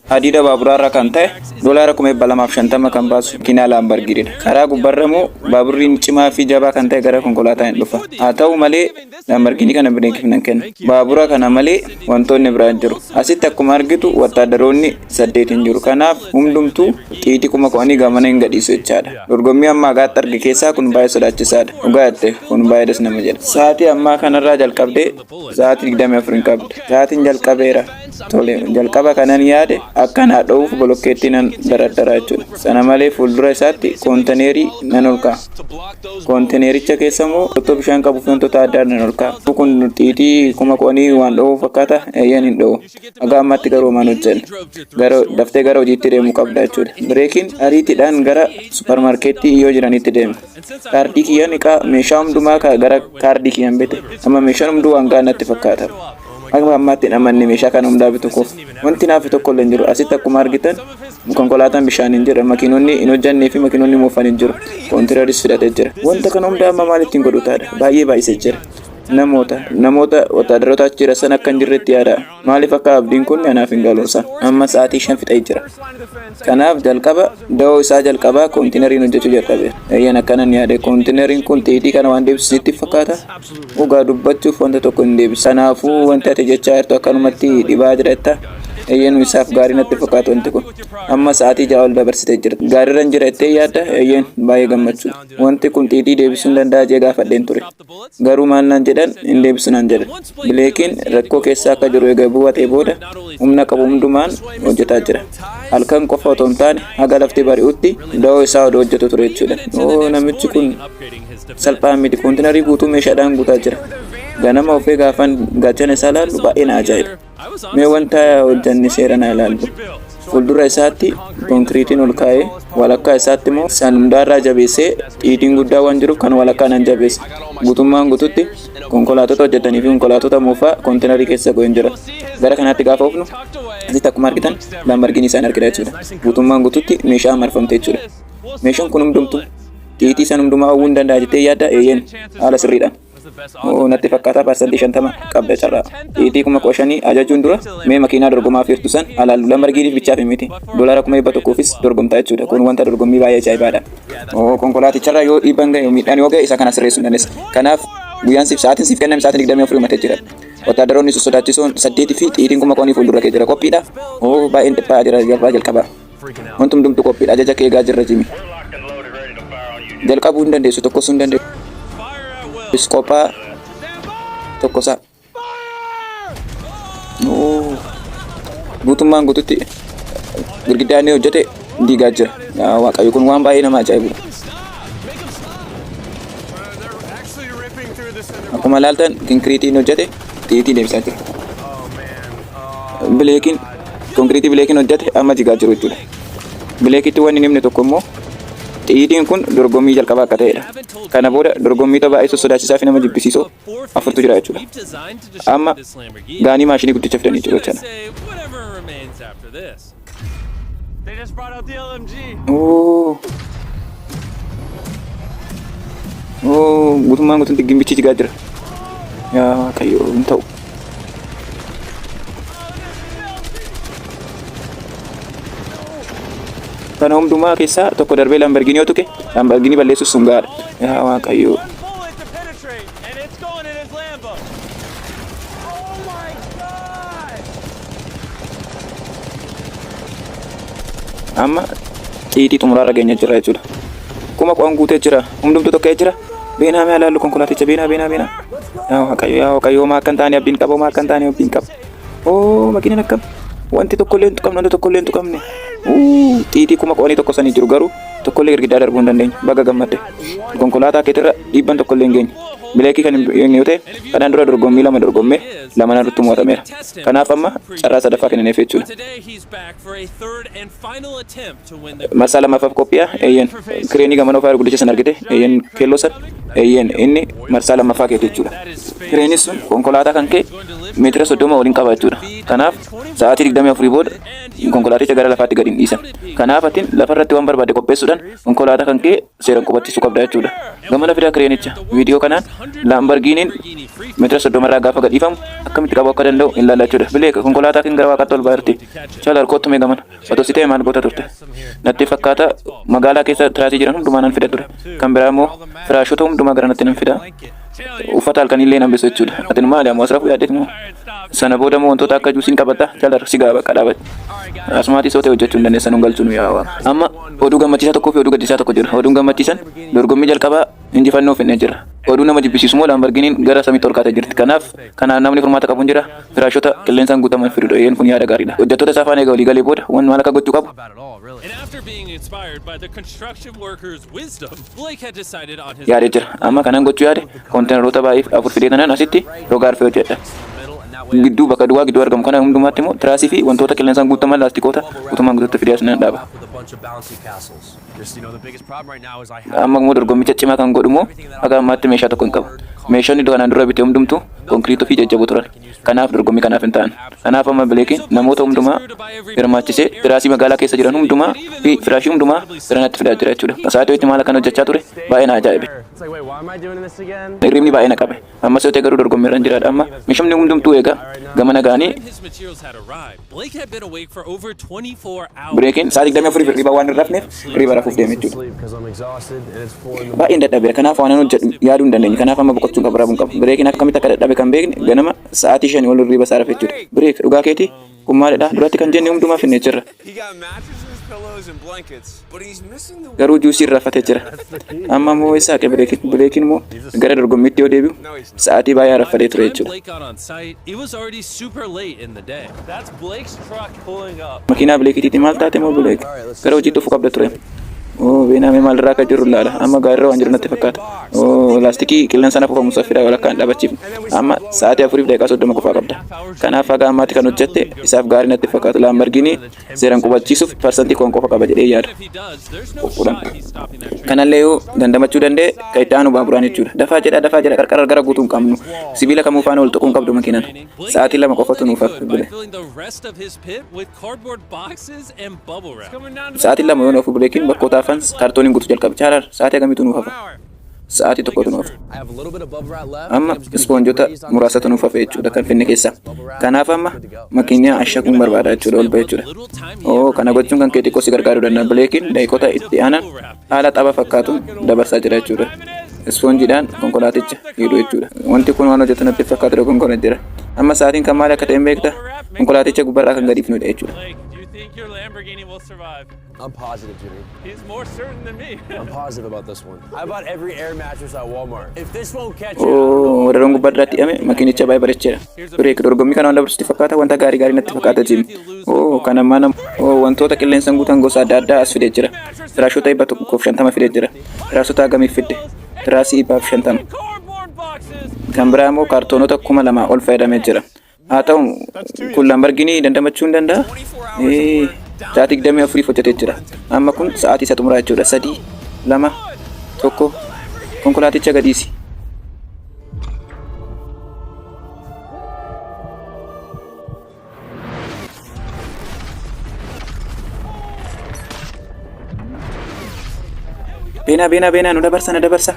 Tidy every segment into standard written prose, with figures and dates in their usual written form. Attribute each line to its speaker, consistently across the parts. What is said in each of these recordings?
Speaker 1: Hadiida baaburaarra kan ta'e $250,000 kan baasu makiinaa Laambargiinidha. Karaa gubbaarra immoo baaburri cimaa fi jabaa kan ta'e gara konkolaataa hin dhufa. Haa ta'u malee, Laambargiinii kana Bileekiif nan kenna. Baabura kana malee wantoonni biraan jiru. Asitti akkuma argitu wattaadaroonni 8 hin jiru. Kanaaf hundumtuu xiitii 10,000 gamana hin gadhiisu jechaadha. Dorgommii amma hagaatti arge keessaa kun baay'ee sodaachisaadha. Dhugaa jette, kun baay'ee das nama jedha. Sa'aatii ammaa kanarraa jalqabdee sa'aatii 24 hin qabdu. Sa'aatiin jalqabeera. Tole, jalqaba kanan yaade akka naa dho'uuf bolokkeettii nan daraddara jechuudha. Sana malee fuuldura isaatti koontineerii nan ol kaa'a. Koontineericha keessa immoo qottoo bishaan qabuuf wantoota addaa nan ol kaa'a. Kun xiitii 10,000 waan dho'uu fakkaata, eeyyeen hin dho'u. Haga ammaatti garuu homaa hin hojjenne. Gara daftee gara hojiitti deemuu qabda jechuudha. Bireekiin ariitiidhaan gara supparmaarkeettii yoo jiranitti deema. Kaardii kiyyaan hiqaa meeshaa hundumaa gara kaardii kiyyaan bite. Amma meeshaan hunduu waan ga'aa natti fakkaata. Hanga ammaatti hin amanne meeshaa kana hundaa bitu koof. Wanti naafe tokko illee hin jiru. Asitti akkuma argitan konkolaataan bishaan hin jira. Makiinonni hin hojjannee fi makiinonni moofan hin jiru. Koontireeris fidhatee jira. Wanta kana hundaa amma maal ittiin godhu taadha? Baay'ee baay'isee jira. Namoota wotaadaroota achi jira sana akka hin jirretti yaada. Maaliif akka abdiin kun anaaf hin galuunsa. Amma sa'aatii 5 fixee jira. Kanaaf jalqaba da'oo isaa jalqabaa koontineriin hojjechuu jalqabe. Eeyyan akkanan yaade, koontineriin kun xiitii kana waan deebisu sitti fakkaata? Dhugaa dubbachuuf wanta tokko hin deebisu. Kanaafuu wanti ati jechaa jirtu akkanumatti dhibaa jira jetta? Eeyyeen, isaaf gaarii natti fakkaatu wanti kun. Amma sa'aatii 6 ol dabarsitee jirta. Gaariirra hin jira jettee yaadda? Eeyyeen, baay'ee gammachuu. Wanti kun xiitii deebisuu hin danda'a jee gaafadheen ture. Garuu maal naan jedhan? Hin deebisu naan jedhan. Bileekiin rakkoo keessa akka jiru eega hubatee booda humna qabu hundumaan hojjetaa jira. Halkan qofa otoo hin taane haga lafti bari'utti da'oo isaa odoo hojjetu ture jechuudha. Oo, namichi kun salphaa miti, koontiinarii guutuu meeshaadhaan guutaa jira. Ganama ofee gaafan gaachana isaa ilaallu baay'ee na ajaa'iba. Mee wanta hojjanne seera naa ilaallu. Fuuldura isaatti konkiriitiin ol kaa'ee, walakkaa isaatti immoo san hundaarraa jabeessee, xiitiin guddaa waan jiruuf kan walakkaa nan jabeesse. Guutummaan guututti konkolaatota hojjetanii fi konkolaatota moofaa konteenarii keessa go'een jira. Gara kanaatti gaafa oofnu asitti akkuma argitan Lamborghini isaan argina jechuudha. Guutummaan guututti meeshaa marfamte jechuudha. Meeshaan kun hundumtu xiitii san hundumaa oowwuu hin danda'a jettee yaadda? Eeyyeen, haala sirriidhaan. Oo, natti fakkaataa 50% qabda carraa. Xiitii 15,000 ajajuun dura mee makiinaa dorgomaaf hirtu san alaallu. Lamborghiniif bichaaf miti. $100,000fis dorgomtaa jechuudha. Kun wanta dorgommii baay'ee ajaa'ibaadha. Oo, konkolaaticharra yoo dhiibban ga'e, miidhaan yoo ga'e, isa kana sirreessuu hin dandeessa. Kanaaf guyyaan siif sa'aatiin siif kenname sa'aatiin 24 himatee jira. Wattaadaroonni sossodaachisoon 8 fi xiitiin 10,000 fuuldura kee jira. Qophiidha? Oo, baay'een dhiphaa jira jalqabaa jalqabaa. Wanti hundumtu qophiidha. Ajaja kee eegaa jirra, Jimi. Jalqabuu hin dandeessu, tokkosuu hin dandeessu. Qophaa tokkosaa. Oo. Guutummaan guututti girgiddaa inni hojjete diigaa jira. Yaa Waaqayyo, kun waan baay'ee nama ajaa'ibudha. Akkuma ilaaltan kinkiriitii inni hojjete xiitii deemsaa jira. Bileekiin konkiriitii bileekiin hojjete amma jigaa jiru jechuudha. Bileekitti wanni hin himne tokko immoo xiitiin kun dorgommii jalqabaa akka ta'edha. Kana booda dorgommii baay'ee sossodaachisaa fi nama jibbisiisoo afurtu jira jechuudha. Amma gaanii maashinii guddicha fidanii jiru jechuudha.
Speaker 2: They just brought out the LMG.
Speaker 1: Oo. Oo, guutummaan guututti gimbichi jigaa jira. Yaa Waaqayyo, hin ta'u. Kana hundumaa keessaa tokko darbee Lamborghini yoo tuqe, Lamborghini balleessuuf sun gahaadha. Yaa Waaqayyo.
Speaker 2: One bullet to penetrate, and it's going in his Lambo. Oh my God!
Speaker 1: Amma xiitii xumuraarra geenya jira jechuudha. 10,000 guutee jira. Hundumtuu tokko jira. Beenaa, mee ilaallu konkolaaticha, beenaa, beenaa, beenaa. Yaa Waaqayyo, yaa Waaqayyo, homaa akka hin taane abdiin qaba, homaa akka hin taane abdiin qaba. Oo, makiinaan akkam. Wanti tokkollee hin tuqamne, wanti tokkollee hin tuqamne. Uu, xiitii 10,000 tokko sanii jiru, garuu tokkollee girgiddaa darbuu hin dandeenye. Baga gammadde. Konkolaataa keetirra dhiibban tokkollee hin geenye. Bileekii kan hin geenye yoo ta'e, kanaan dura dorgommii lama dorgommee lama irratti mo'atameera. Kanaaf amma carraa sadaffaa kennineef jechuudha. Marsaa lammaffaaf qophi'a. Eeyyen. Kireenii gamana ofaa guddicha san argite. Eeyyen, keelloo san. Eeyyeen, inni marsaa lammaffaa keeti jechuudha. Kireenis sun konkolaataa kan kee meetira 30 waliin qaba jechuudha. Kanaaf sa'aatii 24 booda konkolaaticha gara lafaatti gadi hin dhiisan. Kanaaf atiin lafarratti waan barbaade qopheessuudhaan konkolaataa kan kee seeraan qubachiisuu qabda jechuudha. Gamana fidaa kireenicha. Viidiyoo kanaan Laambargiiniin meetira 30 irraa gaafa gadhiifamu akkamitti qabuu akka danda'u hin ilaalla jechuudha. Bileek, konkolaataa kee gara waaqaatti ol ba'aa jirti. Chalar, kottu mee gamana. Otoo si ta'e maal goota turte? Natti fakkaata magaalaa keessa tiraasii jiran hundumaa nan fida ture. Kan biraa immoo firaashota hundumaa gara natti nan fida. Uffata halkanii illee nan bisu jechuudha. Ati maali ammoo asirraa yaaddeet moo? Sana booda immoo wantoota akka juusiin qabata. Chalar, si gaa bakka dhaabate. Asumaatii sootee hojjechuu hin dandeessan nun galchuu nu yaa waaqa. Amma oduu gammachiisaa tokkoo fi oduu gaddisaa tokko jira. Oduun gammachiisan dorgommii jalqabaa injifannoo finnee jira. Oduu nama jibbisiisu immoo Laambargiiniin gara samiitti ol kaatee jirti. Kanaaf kanaan namni furmaata qabu hin jira. Firaashota qilleensaan guutaman fiduudha. Eeyyeen, kun yaada gaariidha. Hojjettoota isaa faana eega walii galee booda waan maal akka gochuu qabu
Speaker 2: Bad at all, really. And after being inspired by the construction workers' wisdom, Blake had decided on his
Speaker 1: yaadee jira. Amma kanan gochuu yaade konteenaroota baay'eef afur fidee tanaan asitti roga arfee hojjedha. Gidduu bakka duwwaa gidduu argamu kana hundumaatti immoo tiraasii fi wantoota qilleensaan guutaman laastikoota guutummaan guutuutti fidee as nan dhaaba.
Speaker 3: With a bunch of bouncy castles. Just, the biggest problem right now is I have
Speaker 1: Amma immoo dorgommicha cimaa kan godhu immoo haga ammaatti meeshaa tokko hin qabu. Meeshaan kanaan dura bite hundumtuu konkiriituu fi jajjaboo turan. Kanaaf dorgommii kanaaf hin ta'an. Kanaaf amma Bileekiin namoota hundumaa hirmaachisee tiraasii magaalaa keessa jiran hundumaa fi firaashii hundumaa gara natti fidaa jira jechuudha. Sa'aatii wayitti maal akkan hojjechaa ture baay'ee na ajaa'ibe.
Speaker 3: It's like, wait, why am I doing this again?
Speaker 1: Hirribni baay'ee na qabe. Ammas yoo ta'e garuu dorgommii irra hin jiraadha. Amma meeshaan hundumtuu egaa gama nagaanii
Speaker 2: When his materials had arrived, Blake had been awake for over 24 hours.
Speaker 1: Bireekiin sa'aatii 24 hirriba waan hin rafneef hirriba rafuuf deeme jechuudha.
Speaker 3: Sleep because I'm exhausted and it's 4 in the
Speaker 1: Baay'een dadhabeera. Kanaaf waan hojjedhu yaaduu hin dandeenye. Kanaaf amma boqochuu qaba, rafuun qaba. Bireekiin akkamitti akka dadhabe kan beekne ganama sa'aatii 5 ol hirriba isaa rafe jechuudha. Bireek, dhugaa keetii, kun maalidha? Duratti kan jenne hundumaa finnee jirra.
Speaker 4: He got mattresses, pillows, and blankets, but he's missing the
Speaker 1: Garuu juusii irraa jira. Amma immoo eessa haqe Bireekiin? Bireekiin immoo gara dorgommiitti yoo deebi'u sa'aatii baay'ee araffatee ture
Speaker 2: By the time
Speaker 1: jechuudha.
Speaker 2: Blake got on site, it was already super late in the day. That's Blake's truck pulling up.
Speaker 1: Makiinaa Bileekitiitti maal taate moo, Bileek? Gara hojiitti dhufuu qabda ture. Oo, beenaamee maalirraa akka jiru ilaala. Amma gaariirra waan jiru natti fakkaata. Oo, laastikii qilleensa na fufamu saffira walakkaa hin dhaabachiifne. Amma sa'aatii 4:30 qofaa qabda. Kanaaf haga ammaatti kan hojjette isaaf gaarii natti fakkaatu. Laambargiinii seeraan qubachiisuuf parsantii 10 qofa qaba jedhee yaada.
Speaker 2: If he does, there's no
Speaker 1: Kudhan.
Speaker 2: shot he's stopping that train.
Speaker 1: Kanallee yoo dandamachuu danda'e kan itti aanu baaburaan jechuudha. Dafaa jedha, dafaa jedha, qarqara gara guutuu hin qabnu. Sibiila kamuu faana wal tuquu hin qabdu makiinaan. Sa'aatii 2 qofatu nuuf hafe
Speaker 2: By
Speaker 1: bile.
Speaker 2: filling the rest of his pit with cardboard boxes and bubble wrap.
Speaker 1: Sa'aatii 2 yoo nuuf Bileekiin bakkoota hafan kaartooniin guutuu jalqabe. Chaalar, sa'aatii akkamiitu nuuf hafa? Sa'aatii tokkotu nuuf hafa.
Speaker 3: I have a little bit of bubble wrap left.
Speaker 1: Amma ispoonjota muraasatu nuuf hafe jechuudha kan finne keessaa. Kanaaf amma makiinaa ashakuun barbaada jechuudha, ol ba'e jechuudha. Oo, kana gochuun kan kee xiqqoo si gargaaruu danda'a. Bileekiin daqiiqota itti aanan haala tapha fakkaatuun dabarsaa jira jechuudha. Ispoonjiidhaan konkolaaticha hidhu jechuudha. Wanti kun waan hojjetu natti fakkaatu konkolaataa jira. Amma sa'aatiin kan maali akka ta'e hin beekta? Konkolaaticha gubbaarraa kan gadi dhiifnudha jechuudha.
Speaker 2: Blake, do you think your Lamborghini will survive?
Speaker 3: I'm positive, Jimmy.
Speaker 2: He's more certain than me.
Speaker 3: I'm positive about this one. I bought every air mattress at Walmart. If this won't catch it,
Speaker 1: Oo, wadaroon gubbaarraatti hidhame makiinicha baay'ee bareecheera. Bireek dorgommii kana waan dabarsutti fakkaata, wanta gaarii gaarii natti fakkaata, Jimi. Oo, kan ammaa nama oo wantoota qilleensaan guutan gosa adda addaa as fidee jira. Firaashota 150 fidee jira. Firaashota hagamiif fidde? Tiraasii 150.
Speaker 2: Cardboard boxes.
Speaker 1: Kan biraa immoo kaartoonota 2000 ol fayyadamee jira. Haa ta'u, kun Lamborghini dandamachuu hin danda'a? Ee, sa'aatii 24 hojjetee jira. Amma kun sa'aatii isa xumuraa jechuudha. Sadii, lama, tokko, konkolaaticha gadiisi. Beenaa, beenaa, beenaa, nu dabarsa, na dabarsa.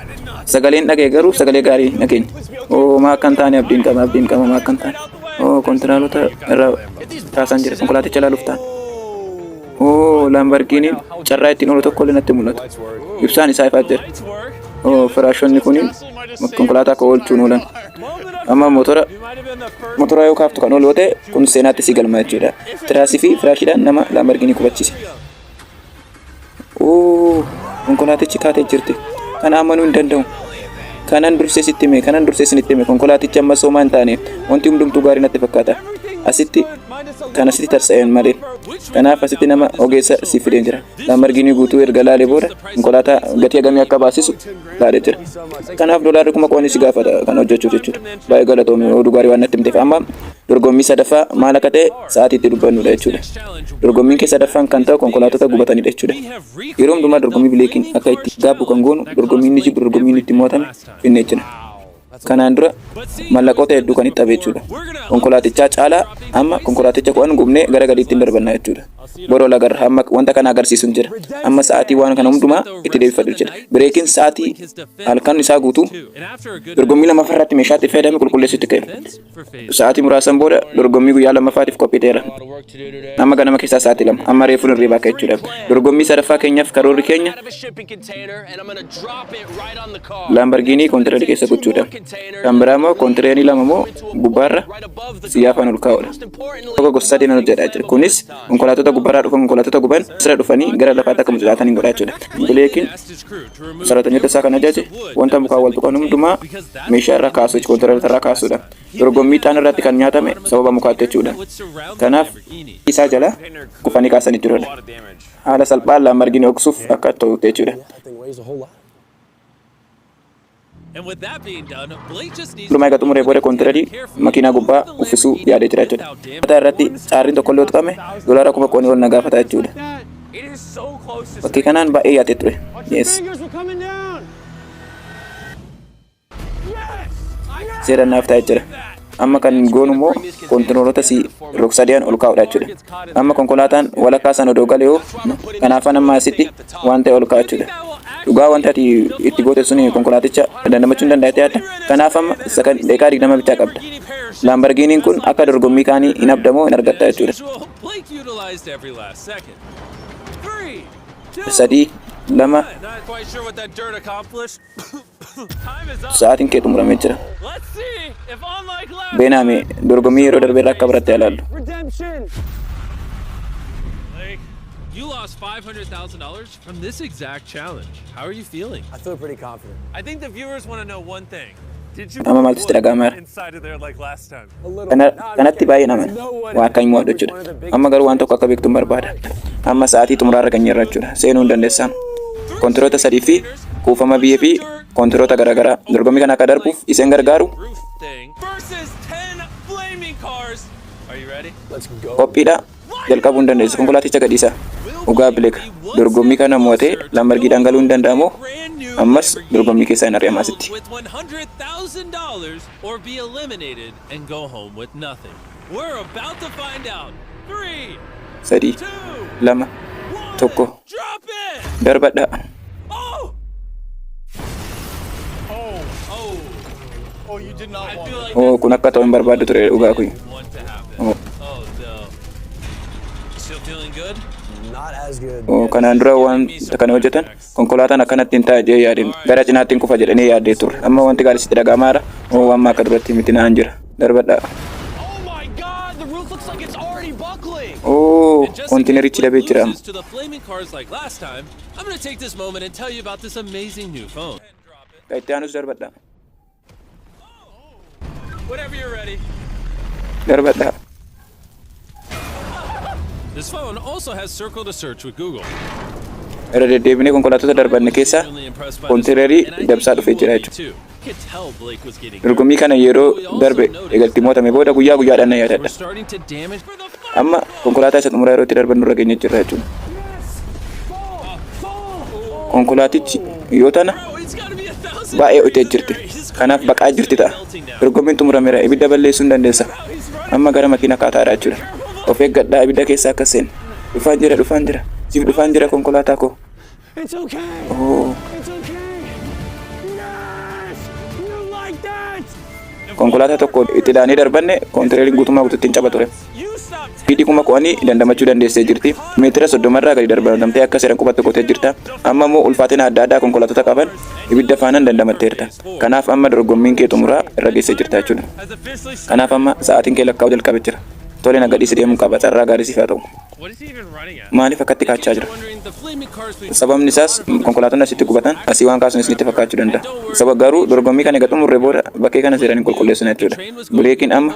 Speaker 1: Sagaleen dhagaye garuu sagalee gaarii nageenya. Oo, maa akka hin taane abdiin qaba, abdiin qaba, maa akka hin taane. Oo, kontiraalota irraa taasaan jira, konkolaaticha ilaaluuf ta'an. Oo, Laambargiiniin carraa ittiin oolu tokko illee natti mul'atu. Ibsaan isaa ifaa jira.
Speaker 2: Lights work.
Speaker 1: Oo, firaashonni kun konkolaataa akka oolchuun oolan. Amma motora
Speaker 2: You might have been the first.
Speaker 1: Motora yoo kaaftu kan oolu yoo ta'e kun seenaatti si galma jechuudha. Tiraasii fi firaashiidhaan nama Laambargiinii qubachiise. Oo, konkolaatichi kaatee jirti. Kana amanuu hin danda'u. Kanan dursee sitti hime, kanan dursee isinitti hime, konkolaatichi amma soomaa hin taane, wanti hundumtuu gaarii natti fakkaata. Asitti kan asitti tarsa'een malee. Kanaaf asitti nama ogeessa si fideen jira. Lamborghini guutuu erga laalee booda konkolaataa gatii hagamii akka baasisu laalee jira. Kanaaf doolaarri 10,000 si gaafata kan hojjechuuf jechuudha. Baay'ee galatoomi, oduu gaarii waan natti himteef. Amma Dorgommii sadaffaa maal akka ta'e sa'aatii itti dubbannudha jechuudha. Dorgommiin kee sadaffaan kan ta'u konkolaattota gubatanidha jechuudha. Yeroo hundumaa dorgommii Bileekiin akka itti gaabbu kan goonu, dorgommii inni jibbu, dorgommii inni itti mo'atame finne jechuudha. Kanaan dura mallaqoota hedduu kan itti hafe jechuudha. Konkolaatichaa caalaa amma konkolaaticha 10 gubnee gara gadiitti hin darbannaa jechuudha. Boroo lagarra amma wanta kana agarsiisu jira. Amma sa'aatii waan kana hundumaa itti deebifadhu jechuudha. Bireekiin sa'aatii halkan isaa guutuu dorgommii lammaffaa irratti meeshaa itti fayyadame qulqulleessutti ka'e. Sa'aatii muraasan booda dorgommii guyyaa lammaffaatiif qophii ta'eera. Amma ganama keessaa sa'aatii 2. Amma reefuun hirribaa ka'e jechuudha. Dorgommii sadaffaa keenyaaf karoorri keenya Laambargiinii koontireerii keessa gochuudha. Kan biraa immoo koontireerii lama immoo gubbaarra siyyaafaan ol kaa'uudha. Tokko gosa sadiin hojjedhaa jira. Kunis konkolaattota gubbaarraa dhufan, konkolaattota guban sirra dhufanii gara lafaatti akka mucucaatan godhaa jechuudha. Bileekiin saratanyota isaa kan ajaje wanta mukaan wal tuqan hundumaa meeshaa irraa kaasuu, koontireerota irraa kaasuudha. Dorgommii xaan irratti kan nyaatame sababa mukaatti jechuudha. Kanaaf isaa jala kufanii kaasanii jirudha. Haala salphaan Laambargiinii dhoksuuf akka ta'utti jechuudha.
Speaker 3: That thing weighs a whole lot.
Speaker 1: Hundumaa egaa xumuree booda koontireerii makiinaa gubbaa uffisuu yaadee jira jechuudha. Mataa irratti caarriin tokko illee tuqame $10,000 ol na gaafata jechuudha.
Speaker 4: It is so close to
Speaker 1: Fakkii kanaan baay'ee yaadee ture. Yes.
Speaker 2: Fingers were coming down.
Speaker 1: Seera naaf ta'ee jira. Amma kan goonu immoo koontineerota si rog-sadeen ol kaa'udha jechuudha. Amma konkolaataan walakkaa sana odoo galee hoo, kanaafan amma asitti waan ta'e ol kaa'a jechuudha. Dhugaa wanta ati itti goote suni konkolaaticha dandamachuu hin danda'ate yaadda. Kanaaf amma daqiiqaa 20 bichaa qabda. Laambargiiniin kun akka dorgommii kaanii hin abdamoo hin argatta jechuudha.
Speaker 2: Blake utilized every last second. Three, two,
Speaker 1: Sadii, lama,
Speaker 2: not quite sure what that dirt accomplished. Time is up.
Speaker 1: Sa'aatiin kee xumuramee jira.
Speaker 2: Let's see if, unlike last
Speaker 1: Beenaame dorgommii yeroo darbe irraa akka baratte ilaallu.
Speaker 3: Redemption!
Speaker 2: Blake, you lost $500,000 from this exact challenge. How are you feeling?
Speaker 3: I feel pretty confident.
Speaker 2: I think the viewers want to know one thing. Did you
Speaker 1: Amma maaltu sitti dhaga'amaa jira?
Speaker 2: inside of there like last time?
Speaker 3: A little.
Speaker 1: Kana, kanatti baay'ee nama waa akka hin mo'adhu jechuudha. Amma garuu waan tokko akka beektu hin barbaada. Amma sa'aatii xumuraarra geenyeerra jechuudha. Seenuu hin dandeessaa. Kontiroota sadii fi kuufama biyyee fi kontiroota garaagaraa dorgommii kana akka darbuuf iseen gargaaru.
Speaker 2: Roof thing versus 10 flaming cars. Are you ready?
Speaker 3: Let's go.
Speaker 1: Qophiidha. Jalqabuu hin dandeessu. Konkolaaticha gadhiisa. Dhugaa Bileek dorgommii kana mo'atee Lambargiidhaan galuu hin danda'amu. Ammas dorgommii keessaa hin ari'amaa asitti.
Speaker 2: With $100,000 or be eliminated and go home with nothing. We're about to find out. Three,
Speaker 1: Sadii,
Speaker 2: two,
Speaker 1: lama,
Speaker 2: one.
Speaker 1: Tokko.
Speaker 2: Drop it!
Speaker 1: Darbadha.
Speaker 2: Oh! Oh!
Speaker 4: Oh, you did not
Speaker 2: I
Speaker 4: want
Speaker 2: feel like
Speaker 1: Oh, kun akka ta'u hin barbaaddu ture dhugaa kun.
Speaker 2: want to happen.
Speaker 1: Oh.
Speaker 2: Oh no. Still feeling good?
Speaker 3: Not as good.
Speaker 1: Oh, kanaan dura waan kana hojjetan konkolaataan akkanatti hin ta'a jedhee yaadeen gara cinaatti hin kufa jedhanii yaaddee turre. Amma wanti gaarii sitti dhaga'amaara. Oh, amma akka duratti miti naan jira. Darbadha.
Speaker 3: Oh my God! The roof looks like it's already buckling!
Speaker 1: Oh,
Speaker 2: And just in case
Speaker 1: kontiinerichi
Speaker 2: Blake
Speaker 1: dabee jira amma.
Speaker 2: loses to the flaming cars like last time, I'm gonna take this moment and tell you about this amazing new phone.
Speaker 1: Kan itti aanus darbadha.
Speaker 2: Whenever you're ready.
Speaker 1: Darbadha.
Speaker 2: This phone also has circle to search with Google.
Speaker 1: Irra deddeebinee konkolaattota darbanne keessaa kontiinerii dabsaa dhufee jira jechuudha. Dorgommii kana yeroo darbe eegaltii mo'atame booda guyyaa guyyaadhaan na yaadadha. Amma konkolaataa isa xumuraa yeroo itti darbannu irra geenye jirra jechuudha. Konkolaatichi yoo tana baay'ee ho'itee jirti. Kanaaf baqaa jirti ta'a. Dorgommiin xumurameera, ibidda balleessuu hin dandeessa. Amma gara makiina kaataadha jechuudha. Of eeggadhaa, ibidda keessa akka seenne. Dhufaan jira, dhufaan jira. Siif dhufaan jira, konkolaataa koo.
Speaker 3: It's okay!
Speaker 1: Oh.
Speaker 3: It's okay! Yes! You like that?
Speaker 1: Konkolaataa tokko itti dhaanii darbanne koontineeriin guutummaa guutuutti hin caba ture. Fiidii 10,000 dandamachuu dandeessee jirti. Meetira 30rraa gadi darbatamtee akka seeran qubattu gootee jirta. Amma immoo ulfaatina adda addaa konkolaattota qaban ibidda faanaan dandamatteerta. Kanaaf amma dorgommiin kee xumuraa irra geessee jirta jechuudha. Kanaaf amma sa'aatiin kee lakkaa'uu jalqabee jira. Tole, na gadhiisi deemuu qaba. Carraa gaarii siif haa ta'u. Maaliif akkatti kaachaa jira? Sababni isaas konkolaattonni asitti gubatan asii waan kaasuun isinitti fakkaachuu danda'a. Saba garuu dorgommii kana egaa xumurree booda bakkee kana seeraan hin qulqulleessina jechuudha. Bileekiin amma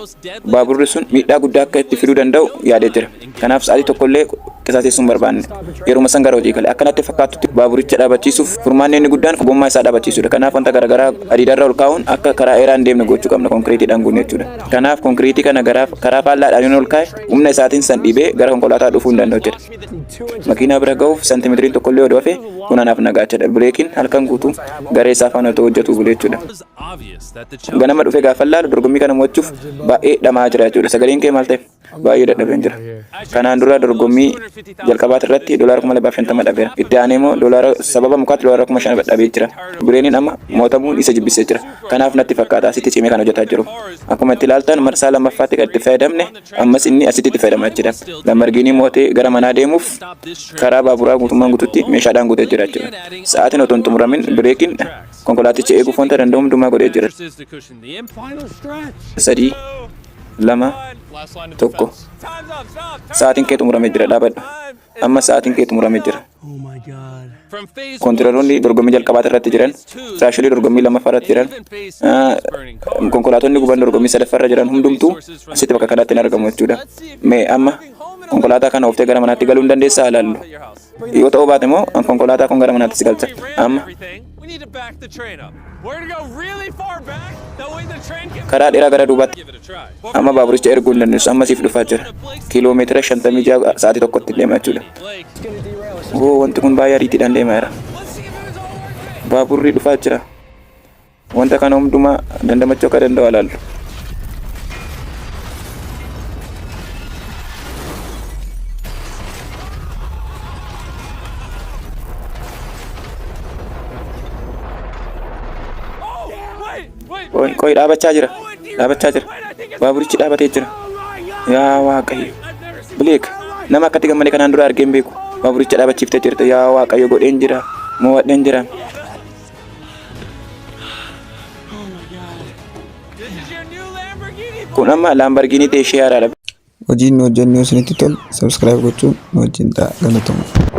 Speaker 1: baaburri sun miidhaa guddaa akka itti fiduu danda'u yaadee jira. Kanaaf sa'aatii tokkollee qisaasessuu hin barbaanne. Yeruma san gara hojii gale. Akkanatti fakkaatutti Baaburicha dhaabachiisuuf furmaanni inni guddaan gommaa isaa dhaabachiisuudha. Kanaaf wanta garaagaraa adiidarra ol kaa'uun akka karaa dheeraa hin deemne gochuu qabna, konkiriitiidhaan guunne jechuudha. Kanaaf konkiriitii kana karaa faallaadhaan ol kaa'e, humna isaatiin san dhiibee gara konkolaataa dhufuu hin danda'u jechuudha. Makiinaa bira ga'uuf santimeetiriin tokkollee odoo hafe, kun anaaf nagaa jechuudha. Bileekiin halkan guutuu garee isaa faana otoo hojjetu bule jechuudha.
Speaker 2: Was obvious that the challenge
Speaker 1: Ganama dhufee gaafa laalu dorgommii kana mo'achuuf baay'ee dhamaa jira jechuudha. Sagaleen kee maal ta'e? Baay'ee dadhabeen jira. Kanaan dura dorgommii jalqabaati irratti $250,000 dhabeera. Itti aanee immoo doolaara sababa mukaatti $5,000 dhabee jira. Bireeniin amma mo'atamuun isa jibbisee jira. Kanaaf natti fakkaata asitti cimee kan hojjetaa jiru. Akkuma itti ilaaltan, marsaa lammaffaatti kan itti fayyadamne ammas inni asitti itti fayyadamaa jira. Lambargiinii mo'atee gara manaa deemuuf
Speaker 2: stop this train.
Speaker 1: Karaa baaburaa guutummaan guututti meeshaadhaan guutee jira jechuudha. Sa'aatiin otoo hin xumuramin bireekiin konkolaaticha eeguuf wanta danda'u hundumaa godhee jira.
Speaker 2: Mattresses to cushion the impact.
Speaker 1: Sadii, lama, tokko.
Speaker 4: Time's up. Stop. Turn
Speaker 1: Sa'aatiin kee xumuramee jira, dhaabadhu. Amma sa'aatiin kee xumuramee jira.
Speaker 3: Oh my God.
Speaker 2: From phase
Speaker 1: Kontirooloonni dorgommii jalqabaati irratti jiran, tiraasholii dorgommii lammaffaa irratti jiran, konkolaatonni guban dorgommii sadaffaa irra jiran hundumtuu asitti bakka kanatti hin argamu jechuudha. Mee amma konkolaataa kana ooftee gara manaatti galuu hin dandeessaa ilaallu.
Speaker 4: Your house.
Speaker 1: Yoo ta'uu baate immoo konkolaataa kun gara manaatti si galcha. Amma
Speaker 4: Everything. We need to back the train up. We're gonna go really far back. That way the train can
Speaker 1: karaa dheeraa gara duubaatti
Speaker 2: Give it a try.
Speaker 1: amma baaburicha erguu hin dandeessu. Amma siif dhufaa jira. Kiiloomeetira 56 sa'aatii tokkotti deema jechuudha.
Speaker 2: Blake,
Speaker 1: Oo, wanti kun baay'ee ariitiidhaan deemaa jira.
Speaker 4: Let's see if it was all worth it.
Speaker 1: Baaburri dhufaa jira. Wanta kana hundumaa dandamachuu akka danda'u ilaallu.
Speaker 4: Oh, wait, wait.
Speaker 1: Qoy qoy, dhaabachaa jira. Dhaabachaa jira. Baaburichi dhaabatee jira. Yaa Waaqayyo. Bileek, nama akkatti gammade kanaan dura argee hin beeku. Baaburicha dhaabachiiftee jirta. Yaa Waaqayyo, godheen jira. Mo'adheen jira.
Speaker 4: This is your new Lamborghini.
Speaker 1: Kun amma Laambargiinii ta'e ishee haaraadha.
Speaker 5: Hojiin nu hojjennu yoo isinitti tole, subscribe gochuun nu wajjin ta'a. Galatooma.